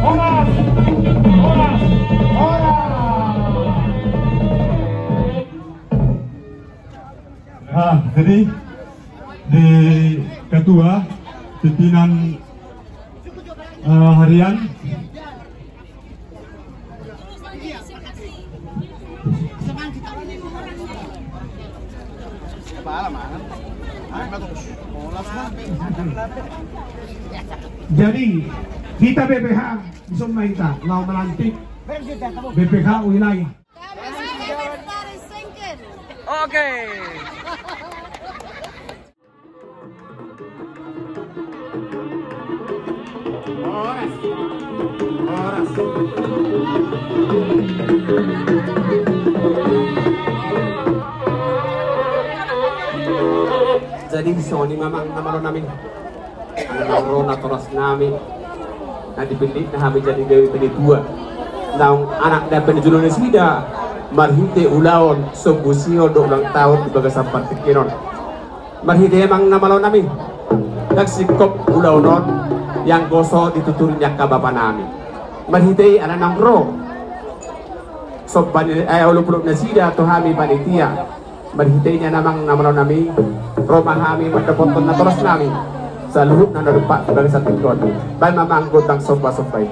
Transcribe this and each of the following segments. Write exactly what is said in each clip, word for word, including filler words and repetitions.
Horas! Horas! Horas! Ah, jadi di ketua pimpinan, eh, harian. Jadi, hita B P H, bisa main ta, lawan melantik B P H wilayah. Kami sudah dari Sengken. Oke. Horas. Horas. Jadi, songon i ma amang na malo nami. Naung ro natoras nami, na dipillit na hami jadi gabe panitia, naung anak dohot pangula nasida, marhite ulaon sombu sihol dohot ulang taon di bagasan partingkian on. Marhite i ma amang na malo nami, ndang singkop ulaon on, ianggo so dituturi ni angka bapa nami. Marhite i ala naung ro somba ni, eh, olopolop nasida tu hami panitia. Marhite i ma amang na malo nami, ro ma hami mandapothon natoras nami saluhutna na dumpak di bagasan tingki on. Baen ma amang gondang sombasomba i.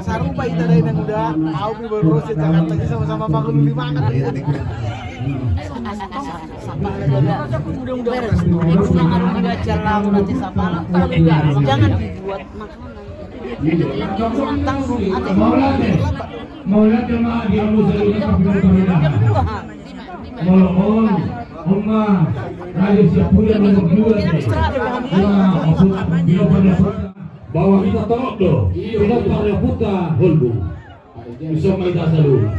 Sarupa hita da inang uda, au pe baru ro sian Jakarta, jadi sama-sama mangalului mangan. Jangan dibuat makanan. Tanggung, ate. Mauliate ma di hamu saluhutna. Molo on, on ma, raja Siapudan nomor dua. Bahwa hita torop do, hita torop, hita Holbung. Bisa ma hita saluhut.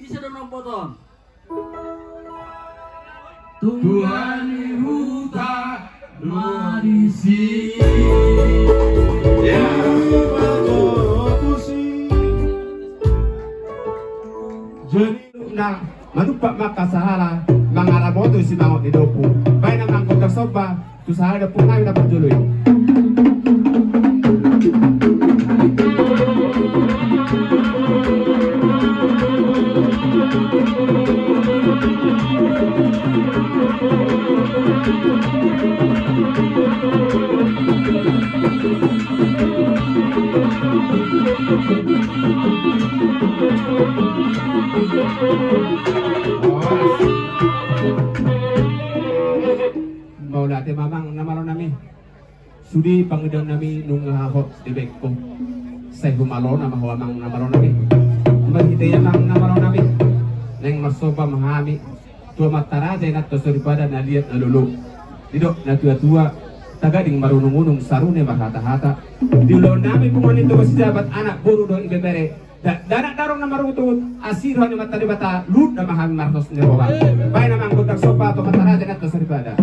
Ise do na umboto on? Tuan ni huta Marisi. Ya. Jadi na manumpak ma angka sahala mangaramoto simangot ni dompu. Baen amang gondang somba tu sahala ni ompung nami na parjolo i. Mauliate ma amang na malo nami. Sude pangidoan nami nunga hot dibaen ho. Sai humalona ma ho amang na malo nami. Marhite i amang na malo nami, naeng marsomba ma hami tu amanta raja, inanta soripada, na liat na lolo. Didok na tuatua, tagading marunungunung, sarune marhatahata. Di ulaon nami punguan ni Toga Sijabat, anak, boru dohot ibebere, da-, dakdanak daroang na marutuhut, asi roha ni Amanta Debata, luhut nama hami marhos ni roha. Baen amang gondang somba tu amanta raja, inanta soripada.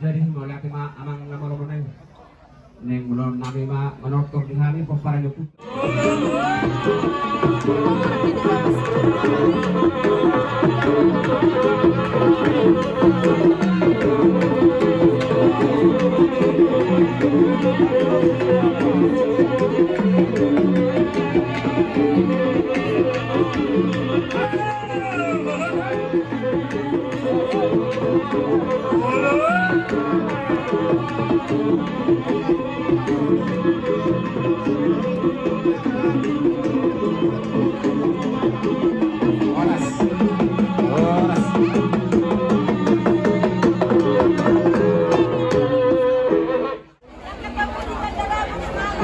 Jadi mauliate ma amang na malo nami. Naeng molo nami ma manortor di hami pomparan ni ompunta.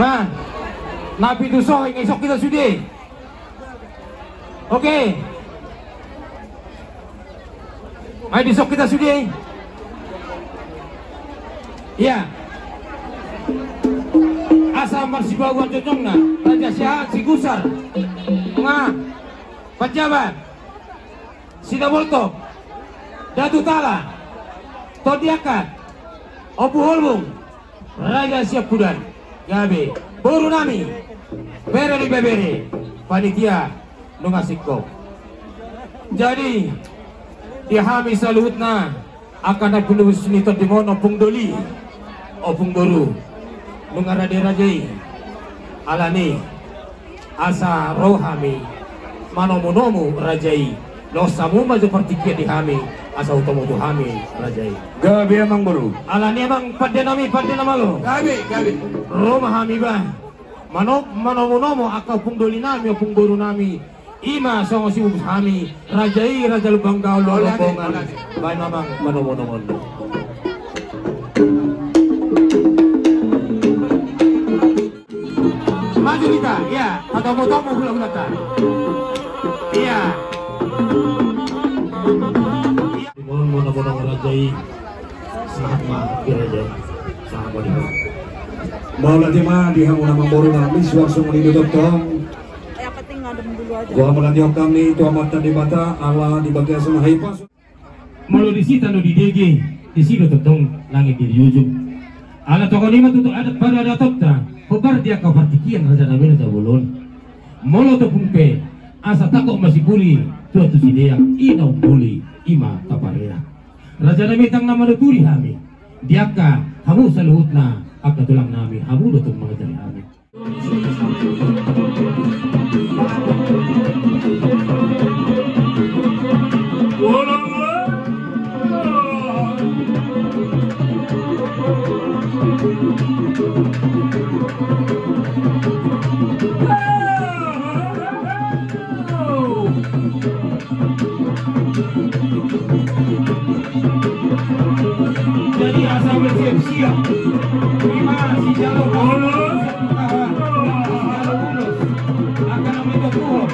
Nah, na pitu sohing, isok hita sude. Oke. Ai disok hita sude. Ia. Asa marsibaguan jongjongna, Raja Siahaan, Sigusar. Nga. Panjabat. Sidaboltok, Datu Tala, Tondi Angkat, Ompu Holbung, Raja Siahaan, gabe boru nami, bere ni bebere, panitia nunga singkop. Jadi di hami saluhutna, angka na pinubus ni tondimon, ompung doli, ompung boru, nunga rade raja i. Alani asa ro hami manomunomu raja i, laos hamu ma jo partingkian di hami, Asa hutomo tu hami raja i. Gabe amang boru. Alani amang pande nami, pande na malo. Gabe, gabe. Ro ma hami bah. Mano-, manomu-nomu angka ompung doli nami, ompung boru nami. I ma songon sibubus hami, raja i, raja Lumban Gaol, Rombongan. Baen amang manomu-nomu. Maju hita, iya, patomu-tomu hula-hulanta. Iya. Manomu-nomu raja i. Sahat ma di raja i. Sahat ma di. Mauliate ma di hamu amang boru nami, suang songon i do tongtong. Yang penting ngadem dulu aja. Mauliate ma hami tu Amanta Debata, ala di bagasan haipas. Molo disi tano didege, disi do tongtong langit di ujung. Ala tongon i ma tutu adat padatonta, hombar di angka partingkian raja nami na tabolon. Molo topung pe, asa tangkok ma sipuli, tua tu sideak, i na umbuli, i ma tapareak. Raja nami, ndang na manuturi hami, di angka hamu saluhutna, angka tulang nami, hamu do tong mangajari hami. Jadi asa bersiap-siap. Ima si jalo. Ulos. Ulos. Angka na mito tuho.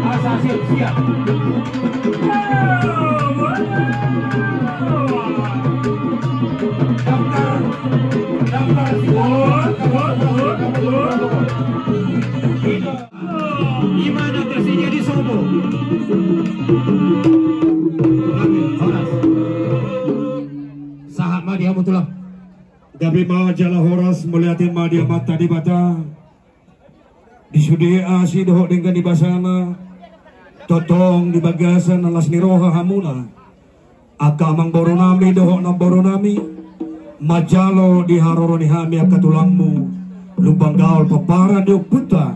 Asa siap-siap. Daftar. Daftar si jalo. Ima na tersedia di sobo. Horas. Sahat ma di hamu tulang. Gabe ma jala horas, mauliate ma di Amanta Debata. Di sude asi dohot denggan ni basana. Tongtong di bagasan na las ni roha hamuna. Angka amangboru nami dohot namboru nami, manjalo di haroro ni hami angka tulangmu, Lumban Gaol, pomparan ni ompunta,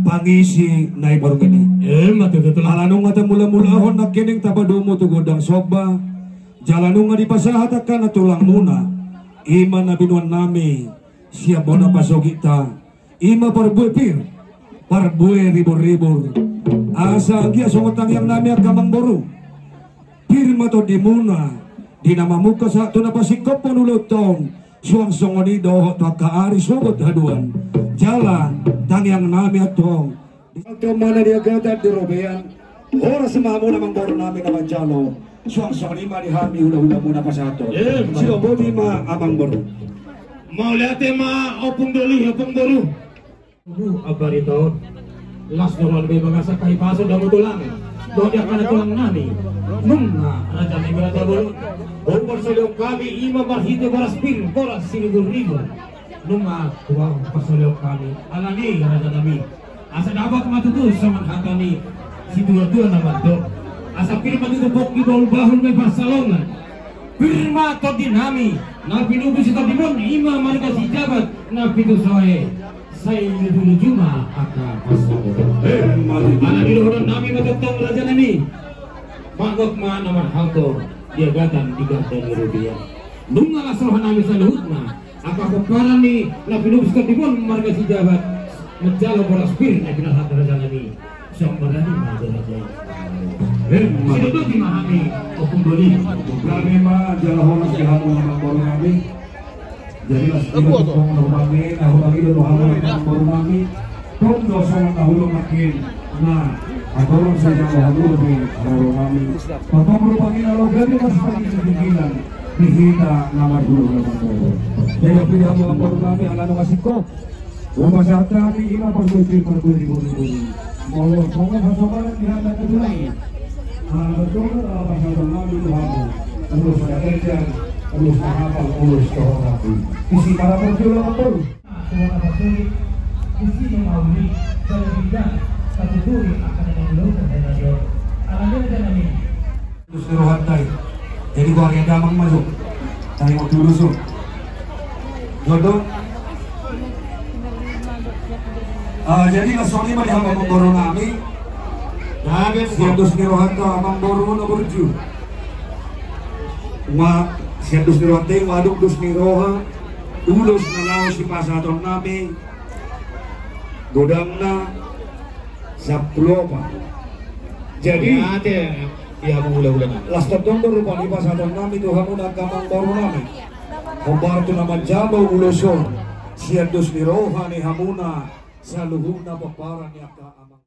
pangisi na i borngin i. Emma tutu tulang. Ala nunga tamulamulahon nangkining tapadomu tu gondang somba, jala nunga dipasahat angka na tulangmuna, ima na binoan nami, sian bona pasogitta, ima parbue pir, parbue riburribur. Asa anggiat songon tangiang nami angka amangboru. Pir ma tondimuna, di na mamungka sahat tu na pasingkophon ulaonta on, suang songon i dohot tu angka ari sogot haduan. Jala, tangiang nami antong. Di angka mana di agatan di robean, horas ma hamuna amangboru nami na manjalo, suang songon i ma di hami hulahulamuna pasahathon. Emma. Sidoboti ma amangboru. Mauliate ma ompung doli, ompung boru. Tubu ambarita on. Las do roha nami bagasan hahipason di hamu tulang. Dohot di angka na tulang nami. Nunga raja nami raja bolon. Huparsaulihon hami ima marhite boras pir, boras siriburibu. Nunga huparsaulihon hami. Alani raja nami. Asa dapot ma tutu songon hata ni situatua na mandok. Asa pir ma tutu pongki bahulbahul nang pansalongan. Pir ma tondi nami, na pinupus ni tondimuna ima marga Sijabat, na pitu soe, sai lujuluju ma angka pansalongan. Ala ni dohonon nami ma tongtong raja nami. Manggot ma na marhalto, di agatan di ganda ni robean. Nunga las roha nami saluhutna, angka pomparan ni na pinupus ni tondimuna marga Sijabat, manjalo boras pir na pinasahat raja nami. Siap barani ma raja i. Emma. Sidoboti ma hami ompung doli. Gabe ma jala horas di hamu amangboru nami. Jadi las di hamu amangboru nami, na hurang i do hamu amangboru nami. Tong do songon na hurang nangkin. Nah, atorang sai jalo hamu dope amangboru nami. Tongtong rupani na loga di las pagi di pikiran. Di hita na marhulahula amangboru. Jadi di hamu amangboru nami ala nunga singkop. Hupasahat hami ima parbue pir parbue riburribu. Molo songon hasomalan di hata na tulang i. Ala tongtong ala pasahaton nami tu hamu. Ulos na ganjang, ulos na hapal, ulos na hormat. Isi para porjolo amangboru. Suara porjolo. Isi na mauli. Jala binggan. Tatuturi akan yang dulu. Ala dia ada nami. Terus di rohanta i. Jadi gua ria damang masuk. Tadi mau dulu su. Jodoh. Ah, jadi langsung lima di hamu amangboru nami. Sian dos ni rohanta amangboru na burju. Nunga sian dos ni roha, nunga adong dos ni roha, ulos na laho sipasahatonnami, godangna sampulu opat. Jadi, ia, ia mangula-ula na. Las tondong do rupani pasahatonnami tu hamuna angka amangborunami. Hombar tu na manjalo ulos on, sian dos ni roha ni hamuna saluhutna pomparan ni angka amang.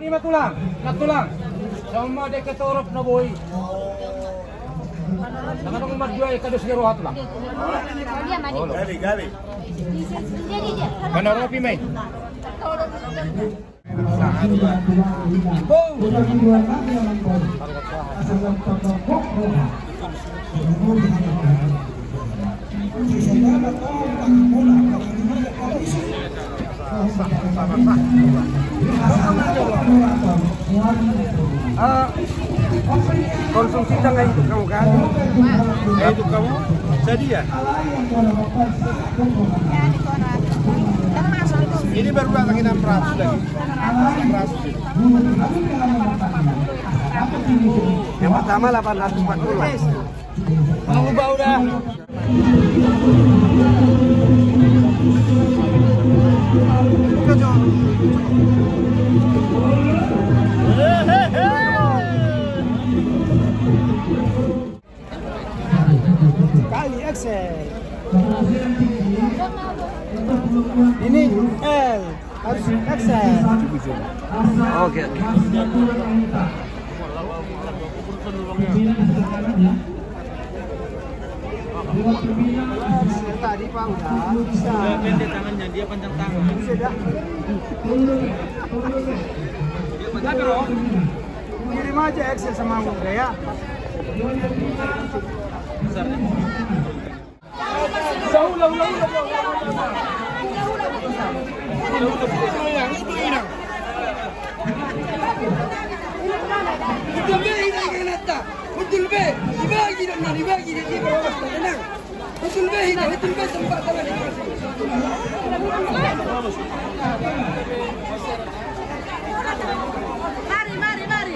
Ima tulang, na tulang. Sama deke torop na boi. Sama dong ma dua eka dos ni roha tulang. Gali, gali. Mana ropi mai? Ah, konsumsi tangga hidup kamu kan? Gaya hidup kamu sadia? Ini baru datang enam ratus lagi. Enam ratus. Yang pertama delapan ratus empat puluh. Mau ubah udah. Kali X L. Ini L. Harus X L. Oke, oke. Tadi, Pak, udah bisa. Dia pendek tangannya, dia panjang tangan. Sudah. Kirim aja X L sama Bung, ya. Besar, ya. Mari, mari, mari.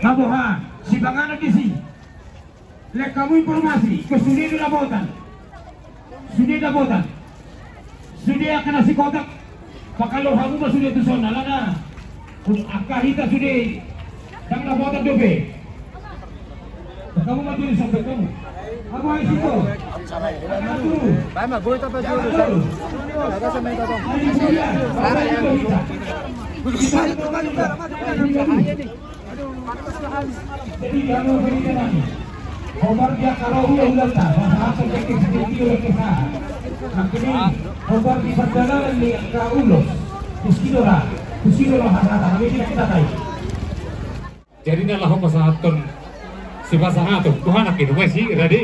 Na boha, sipanganon disi. Lek hamu informasi, ingkon sude do dapotan. Sude dapotan. Sude angka na sikotak. Pakalo hamu ma sude tuson, alana angka hita sude ndang dapotan dope. Kamu maju di samping kamu. Apa isi kau? Baik, Mak, boleh tambah dulu. Ada sama itu, Bang. Jadi kamu berikan. Hombar dia kalau udah udah tak, masa apa jadi video kita. Akhirnya hombar di perjalanan ni angka ulos. Kusidora, kusidora hasata, kami tidak kita tahu. Jadi na laho pasahathon, sipasahathon tu anak i, nunga si, rade.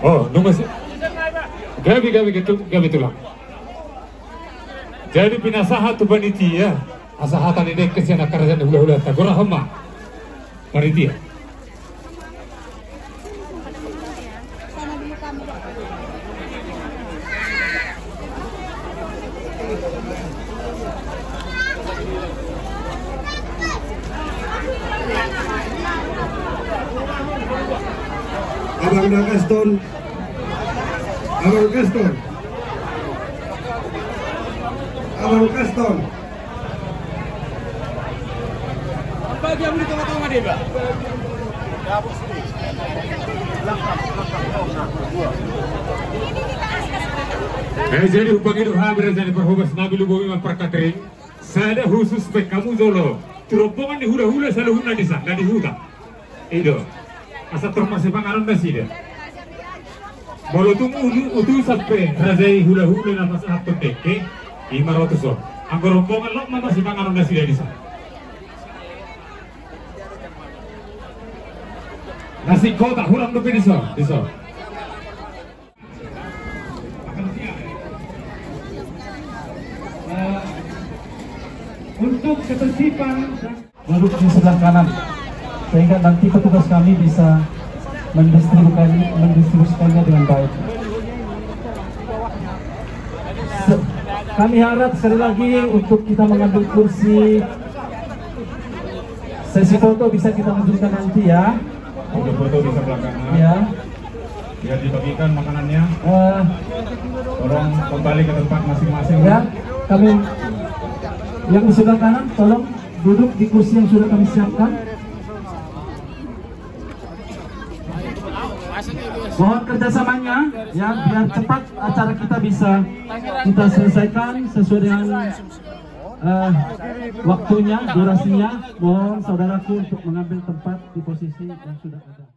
Oh, nunga si. Gabe, gabe, gabe tulang. Jadi pinasahat tu panitia, asa hata ni dengke sian angka raja ni hulahulanta, gorahon ma panitia. Abang Dagaston. Abang Gaston. Abang Gaston. Bagi yang di tengah-tengah dia, Pak. Eh, jadi hupangido hami raja ni parhobas nami, lumobi ma parkatering. Sada khusus pe hamu jolo tu rombongan ni hulahula saluhutna disa, na di huta. I do. Asa tor marsipanganon nasida. Molo tung utusan pe raja i hulahula na pasahathon dengke, i ma ro tuson. Anggo rombongan, lot ma marsipanganon nasida disa. Nasi kotak hurang dope dison, dison. Eh, untuk ketertiban, duduk di sebelah kanan, sehingga nanti petugas kami bisa mendistribusikan, mendistribusikannya dengan baik. Se-, kami harap sekali lagi untuk kita mengambil kursi sesi foto bisa kita lanjutkan nanti ya. Untuk foto di sebelah kanan. Ya. Biar dibagikan makanannya. Eh. Tolong kembali ke tempat masing-masing. Ya, kami yang di sebelah kanan tolong duduk di kursi yang sudah kami siapkan. Mohon kerjasamanya, ya, biar cepat acara kita bisa kita selesaikan sesuai dengan, eh, waktunya, durasinya. Mohon saudaraku untuk mengambil tempat di posisi yang sudah ada.